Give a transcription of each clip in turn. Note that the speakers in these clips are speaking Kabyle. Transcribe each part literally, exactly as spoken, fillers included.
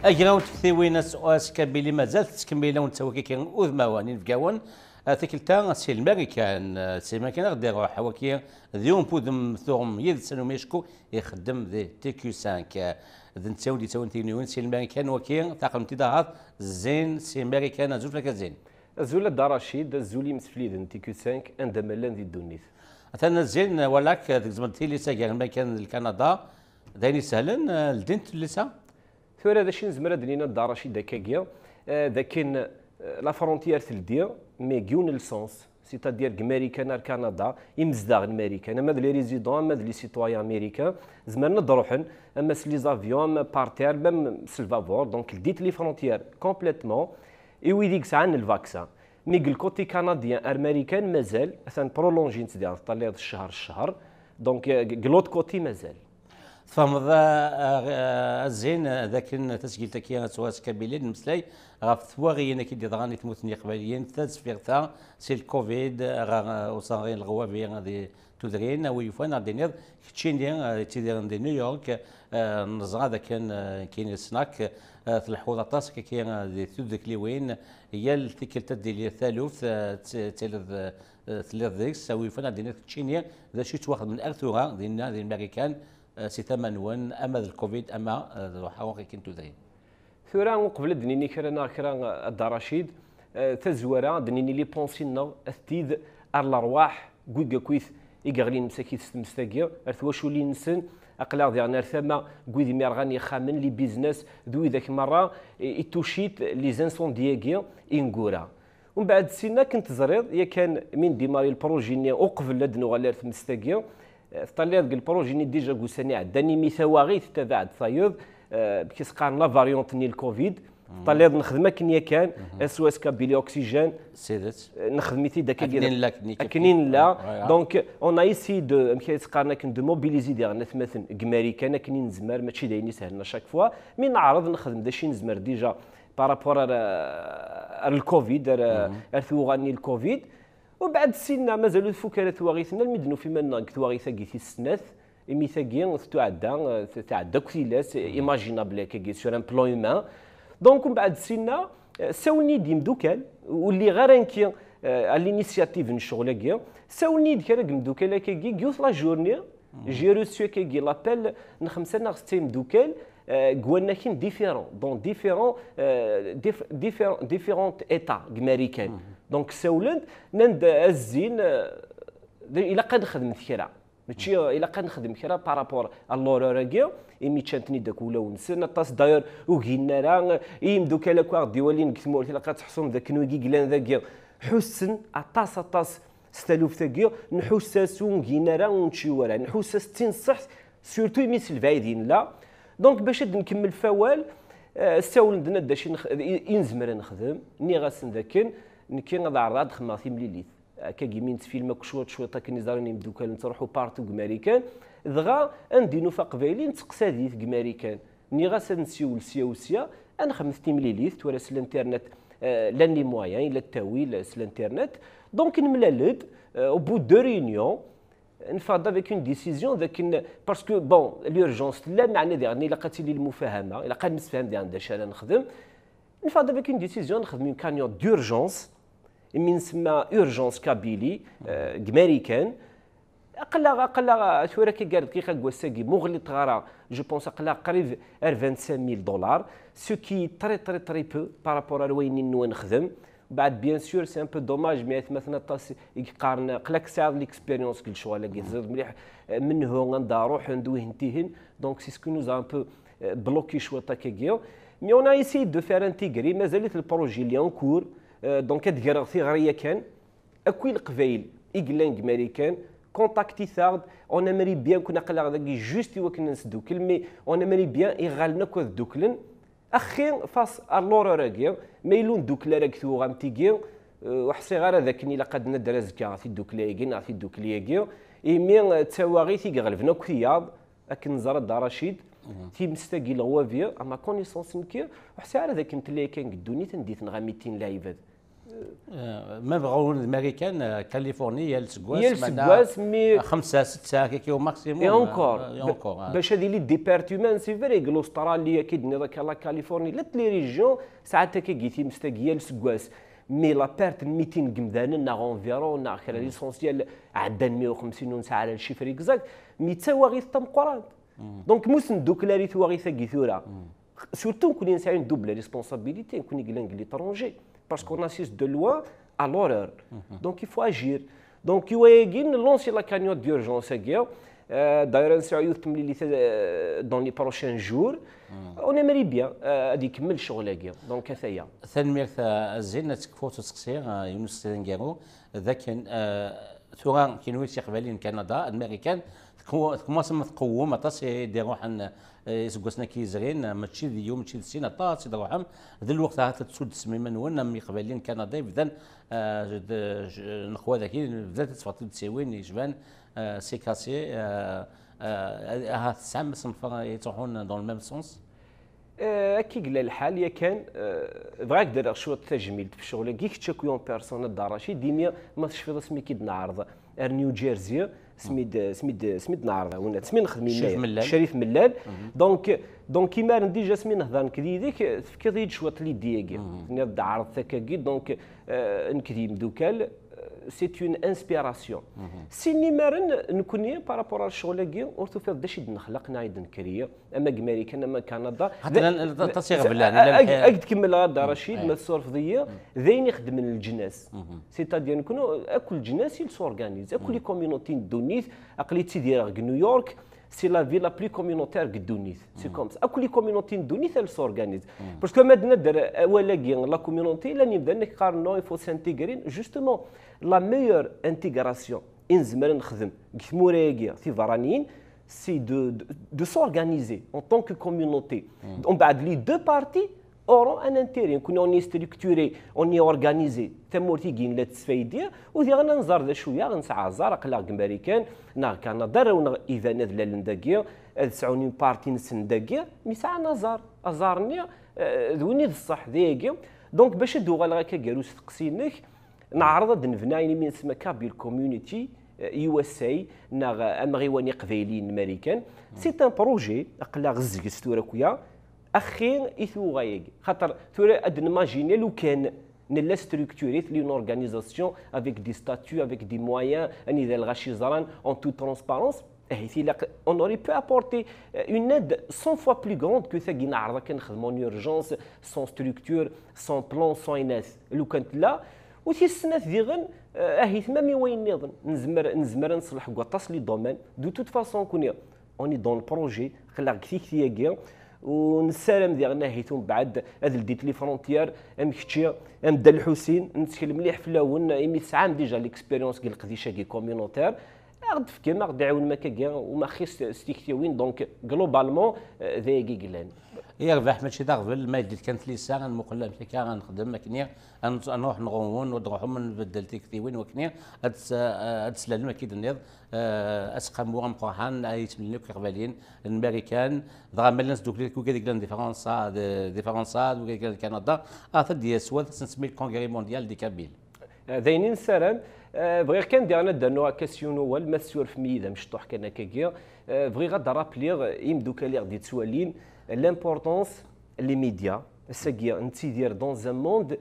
Agraw n tektiwin S O S Kabili mazal tettkemmil, awen-ttawin waki udmawen inebgawen. Ah, tikkelt-a si Lmarikan, ah, si Lmarikan ad ɣ-d-iruḥ waki d yiwen n wudem tuɣem yid-sen umi acku ixeddem di T Q cinq. Ah, d netta i d-yettawin tigniwin si Lmarikan waki, taqemt-id ahat Zin si Lmarikan, azul fell-ak a Zin. Azul a Dda Racid, azul imsefliden T Q cinq, anda ma llan di ddunit. Atan a Zin, walak, ah, tgezmeḍ tilisa gar Lmarikan d Lkanada, d ayen isehlen, ah, ldint tilisa? Tura d acu i nezmer ad d-nini a Dda Racid akkagi, eh, d akken, eh, la frontière teldi, mais deg yiwen n lsens, c'est-à-dire deg Marikan ar Kanada, imezdaɣ n Marikan, ama d les résidents, ama d les citoyens américains, zemren ad d-ruḥen, ama s les avions, ama par terre, même s lbabuṛ, donc ldit les frontières complètement, i wid i yesɛan lvaksin. Mi deg le côté canadien ar Marikan mazal, atan prolongin-tt diɣen, teṭṭalliḍ ccher, ccher, donc, eh, deg l'autre côté mazal. Tfehmeḍ, a, a, a Zin, d akken tasgilt-agi ad twaɣ s Kabili, nmeslay ɣef twaɣiyin-agi d-yeḍran i tmurt n Yiqbayliyen, tazfirt-a si lcovid, ɣer, a, userɣi n leɣwabi di tudrin, a wi yufan, ad d-tiniḍ, keččini, a, yettidiren di New York, a, neẓra d akken, a, nekkini ssneɣ-k, a, tleḥḥuḍ aṭas, kaki, a, di tudekliwin, yal tikkelt ad d-tili taluft, a, tt-, tiliḍ, a, telliḍ deg-s, a wi yufan, ad d-tiniḍ keččini, d acu yettwaxedmen ar tura dinna di Lmarikan, eh, si tama-nwen, ama d lcovid, ama, eh, d uḥaruq akken tudrin. Tura, uqbel ad d-nini kra neɣ kra, eh, a Dda Racid, eh, tazwara, ad d-nini les pensées-nneɣ, ad t-id ar lerwaḥ n wigakit i yeɣlin msakit s tmest-agi, ar twaculin-nsen, aql-aɣ diɣen ar tama n wid imirɣan yexxamen, les business, d widak merra i, i tucit les incendies-agi ineggura. Umbeɛd syin akken teẓriḍ, yakan mi ndimari lpruji-nni uqbel ad nuɣal ar tmest-agi, eh, teṭṭalliḍ deg lpruji-nni déjà deg ussan iɛeddan, imi tawaɣit tabaɛd tayeḍ, eh, amek i s-qqaren la variante-nni n lcovid, teṭṭalliḍ nexdem akken yakan, S O S Kabili Oxygène, eh, nexdem-it-id akka akken i nella, akken i nella. Voilà. Donc, on a essayé de, amek i s-qqaren akken, de mobiliser diɣen atmaten deg Marikan akken i nezmer, mačči d ayen isehlen à chaque fois, mi neɛreḍ nexdem d acu i nezmer déjà par rapport ar, ar lcovid, ar, ar twuɣa-nni lcovid. Ubeɛd syin-a, mazal ur tfuk ara twaɣit-nni, almi d-nufa iman-nneɣ deg twaɣit-agi tis snat, imi tagi tettuɛedda, eh, t-, tɛedda akk tilas, eh, imaginable akkagi, sur un plan humain. Donc, umbeɛd syin-a, eh, sawlen-iyi-d yimdukal, ur lliɣ ara nekki, eh, à l'initiative n ccɣel-agi, sawlen-iyi-d kra n yimdukal akkagi, deg yiwet la journée, j'ai reçu akkagi l'appel n xemsa neɣ setta yimdukal, euh, deg wannaken différents, dans différents, euh, dif-, différents, différents états deg Marikan. Donc, sawlen-d, nnan-d, a Zin, euh, d-, ilaq ad nexdem kra. Mačči, euh, ilaq ad nexdem kra par rapport à l'horreur-agi, imi ččan-ten-id akk ulawen-nsen. Aṭas, d'ailleurs, ur ginen ara, euh, i yimdukal akk aɣ-d-iwalin deg tmurt, ilaq ad teḥṣum d akken wigi yellan dagi, ḥussen aṭas, aṭas s taluft-agi, nḥuss-as ur ngin ara, ur nečči wara, nḥuss-as d tinṣeḥt, surtout imi s lbɛid i nella. Donc, bac ad nkemmel f awal, eh, ssawlen-d-nna d acu i nex-, i, i nezmer ad nexdem, nniɣ-asen d akken, nekki ad ɛerḍeɣ ad xedmeɣ timlilit. Akkagi mi nettfilm akk cwiṭ, cwiṭ akken i ẓran yimdukal, nettruḥu partout deg Marikan, dɣa anda i nufa aqbayli, nettqsadi-t deg Marikan. Nniɣ-as ad nsiwel sya u sya, ad nexdem timlilit, tura s l'internet, euh, llan les moyens, yella ttawil s l'internet. Donc, nemlal-d, euh, au bout de deux réunions, neffeɣ-d avec une décision, d akken, parce que, bon, l'urgence tella, meɛna diɣen ilaq ad tili lmufahama, ilaq ad nemsefham diɣen d acu ara nexdem. Neffeɣ-d avec une décision, nexdem une cagnotte d'urgence, imi nsemma Urgence Kabylie, euh, deg Marikan. Aql-aɣ, aql-aɣ, tura akka gar dqiqa deg wass-agi, ma ur ɣliṭeɣ ara, je pense, aql-aɣ qrib ar vingt-cinq mille dollars, ce qui est très, très, très peu par rapport ar wayen i nenwa nexdem. Mbeɛd, bien sûr, c'est un peu dommage, mais atmaten aṭas i yeqqaren, aql-ak tesɛiḍ l'expérience deg lecɣal-agi, teẓriḍ mliḥ, eh, menhu, anda ruḥen, d wihin tihin. Donc, c'est ce qui nous a un peu, eh, bloqué cwiṭ akkagi. Mais on a essayé de faire intégrer, mazal-it le projet, il est en cours. Eh, donc, ad greɣ tiɣri yakan. Akk i Leqbayel i yellan deg Marikan, contactit-aɣ-d, on aimerait bien kun aql-aɣ dagi juste i wakken ad nesdukkel, mais on aimerait bien iɣallen akk ad dduklen. Axi face à l'horreur-agi, ma yella ur ndukkel ara deg twuɣamt-agi, eh, ur ḥṣiɣ ara d akken ilaq ad nadder azekka tiddukla-agi neɣ tiddukli-agi, imi, eh, d tawaɣit i iɣelben akk tiyaḍ, akken neẓra Dda Racid, timest-agi leɣwabi, à ma connaissance nekki, ur ḥṣiɣ ara d akken tella yakan deg ddunit anda i tenɣa mitin lɛibad. Eh, ma bɣa ur d Marikan, eh, Californie, yal seggas, Yal ma seggas, mi- xemsa, setta, kiki au maximum. Et encore, Eh, et encore, eh. Bac ad yili département, c'est vrai, l'Australie, akka d-nniḍ akka, la Californie, la les régions, saɛat akka gi times tagi yal seggas. Mais la perte n mitin n yimdanen, neɣ environ, neɣ kra l'essentiel, ɛeddan meyya u xemsin ur nesɛi ara le chiffre exact, mais d tawaɣit tameqqrant. Donc, mus ndukkel ar i twaɣit-agi tura. Surtout, nekkni nesɛa une double responsabilité, nekkni yellan deg l'étranger, parce qu'on assiste de loin à l'horreur. Donc, il faut agir. Donc, i wayagi, nlancer la cagnotte d'urgence-agi. Euh, d'ailleurs, nesɛa yiwet temlilit, euh, dans les prochains jours. On aimerait bien, euh, ad ikemmel ccɣel-agi. Donc, ataya. Tanemmirt, eh, a Zin, ad tekfuḍ useqsi, eh, yiwen useqsi d aneggaru, d akken, eh, tura, kenwi s Iqbayliyen n Kanada, d Marikan, tku-, tkumasem tqewwem aṭas i d-iruḥen, eh, iseggasen-agi yezrin, eh, mačči d yiwen, mačči d sin, aṭas i d-iruḥen. D lweqt ahat ad tsuddesem iman-nwen am Iqbayliyen n Kanada yebdan, eh, d-, j-, neqwa dagi, bdant ad teffɣent tuddsiwin yecban, eh, c'est cassé, eh, eh, ahat tesɛam asenfar yettruḥun dans le même sens? Eh, akka i yella lḥal, yakan, eh, bɣiɣ ad k-d-rreɣ cwiṭ tajmilt f ccɣel-agi, kečč akk en personne, a Dda Racid, imi ma tecfiḍ asmi k-id-neɛreḍ ar New Jersey, asmi d-, asmi d-, asmi d-neɛreḍ, awin, asmi nexdem Crif yennayer. Mellal. Crif Mellal. Donc, donc, imaren déjà asmi nehder nekk d yid-k, tefkiḍ-iyi-d cwiṭ l'idée-agi. Tenniḍ-d ɛreḍ-t akkagi, donc, eh, nekk d yimdukal, eh, c'est une inspiration. Sin imaren, nekkni, par rapport ar ccɣel-agi, ur tufiḍ d acu i d-nexleq neɣ i d-nekkri. Ama deg Marikan, ama Kanada. Xaṭer llan aṭas iɣeblan, Ag-, llan lḥi- ag-d-kemmleɣ a Dda Racid, ma tessurfeḍ-iyi, d ayen ixeddmen leǧnas. C'est-à-dire, nekkni, akk leǧnas, ils s'organisent, akk les communautés n ddunit, aql-i ttidireɣ deg New York, c'est la ville la plus communautaire deg ddunit. C'est comme ça. Akk les communautés n ddunit, elles s'organisent. Parce que ma d-nadder awal-agi, la communauté, llan yimdanen qqaren, non, il faut s'intégrer. Justement, la meilleure intégration i nezmer ad nexdem deg tmura-agi tiberraniyin, c'est de, de, de s'organiser en tant que communauté. Umbeɛd, les deux parties auront un intérêt. Nekkni, on est structuré, on est organisé. Tamurt-agi la tettfaydi, u diɣen ad nẓer d acu yaɣ, nesɛa aẓar, aql-aɣ deg Marikan, neɣ Kanada, arraw-nneɣ iban ad lalen dagi, ad sɛun une partie-nsen dagi, mi sɛan aẓar. Aẓar-nni, eh, d win i d ṣṣeḥ, d ayagi. Donc, bac ad d-uɣaleɣ akka gar usteqsi-inek, neɛreḍ ad d-nebna ayen imi nesma Kabyle Community, eh, U S A, neɣ, eh, amɣiwan iqbayliyen n Marikan. C'est un projet, aql-aɣ zges tura akya, axi i tuɣa-agi. Xaṭer tura ad d-nimagini lukan nella structuré, une organisation avec des statuts, avec des moyens, anida lɣaci ẓran, en toute transparence. Ahit ilaq, on aurait pu apporter, euh, une aide cent fois plus grande que tagi neɛreḍ akken nexdem en urgence, sans structure, sans plan, sans inat. Lukan tella, u tis snat diɣen, euh, ahit même i wayen nniḍen. Nezmer, nezmer ad neṣleḥ deg waṭas les domaines. De toute façon, nekkni, on est dans le projet, aql-aɣ deg tikti-agi, u nessaram diɣen ahit umbeɛd ad ldit les frontières, am kečči, am Dda Lḥusin, nettkel mliḥ fell-awen, imi tesɛam déjà l'expérience deg leqdic-agi communautaire. Ad ɣ-d-tefkem, ad ɣ-d-tɛiwnem akkagi, u ma xis s tiktiwin, donc, globalement, euh, d ayagi i yellan. Yerbeḥ, mačči d aɣbel, ma yeldit kan tlisa, ad nmuqel amek akka ad nexdem, akken ad nruḥ nɣunwen, u ad nruḥ ad nbeddel tiktiwin, wakken ad s-, ad d-slalem, akka i d-tenniḍ, eh, aseqqamu ameqqran, ay yettemlilin akk Iqbayliyen n Marikan, dɣa ma llan sdukli akk wigad i yellan di Fransa, di, di Fransa, d wigad i yellan di Kanada, ah, ad d-yas wad, ad s-nsemmi le Congrès Mondial des Kabyles. Eh, d ayen i nessaram. Eh, bɣiɣ kan diɣen ad d-rnuɣ akka s yiwen wawal, ma tessurfem-iyi d amecṭuḥ kan akkagi. Eh, bɣiɣ ad d-rappliɣ i imeddukal i ɣ-d-yettwalin l'importance les médias. Ass-agi, nettidir dans un monde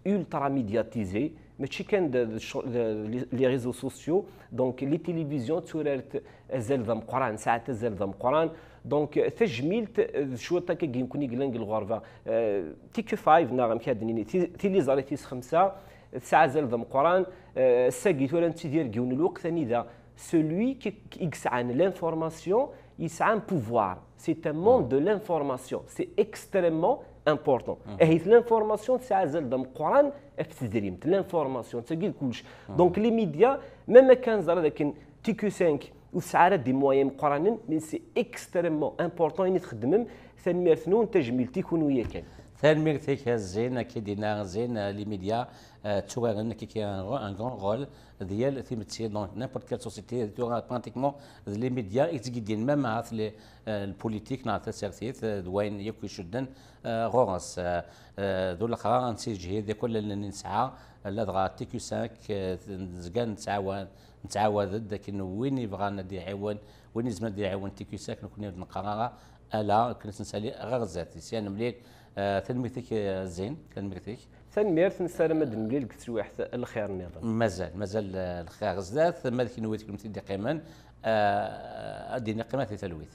ultra médiatisé, mačči kan d, d, d, les, les réseaux sociaux, donc les télévisions tturarent azal d ameqqran, sɛant azal d ameqqran. Donc, tajmilt, eh, d cwiṭ akkagi nekkni yellan deg lɣerba. Eh, T Q five, neɣ amek ad d-nini, ti-, tiliẓri tis xemsa, tesɛa azal d ameqqran. Eh, ass-agi tura nettidir deg yiwen n lweqt anida celui qui, qui, i yesɛan l'information, yesɛa un pouvoir. C'est un monde de l'information. C'est extrêmement important. Ahit l'information tesɛa azal d ameqqran ɣef tedrimt. L'information, d tagi d kullec. Donc, les médias, même akken ẓra dakken T Q cinq ur tesɛi ara des moyens meqqranen, mais c'est extrêmement important ayen i txeddmem. Tanemmirt-nwen, tajmilt i kunwi yakan. Tanemmirt-ik a Zzin, akka i d-yenna Zzin, euh, les médias, euh, tturaren akka un grand rôle deg yal timetti, donc n'importe quelle société, tura pratiquement d les médias i yettgeddin, même ahat les, euh, le politique neɣ tasertit, euh, d wayen yakk icudden, euh, ɣur-s. Euh, euh, d ulaxra ad nettiǧhid yakk allen-nni nesɛa, ladɣa T Q cinq, euh, nezga nettɛawan, nettɛawad-d akken win yebɣan ad iɛiwen, win yezmer ad iɛiwen T Q cinq, nekkni ur d-neqqar ara ala, akken ad tt-nsali ɣer zdat. Sya nemlil, euh, tanemmirt-ik, euh, Zzin, tanemmirt-ik. Tanemmirt, nessaram ad nemlil deg teswiɛt lxir nniḍen. Mazal, mazal, euh, lxir zdat, ma d kenwi d kennemti d-iqqimen, euh, ad d-iniqqimen di talwit.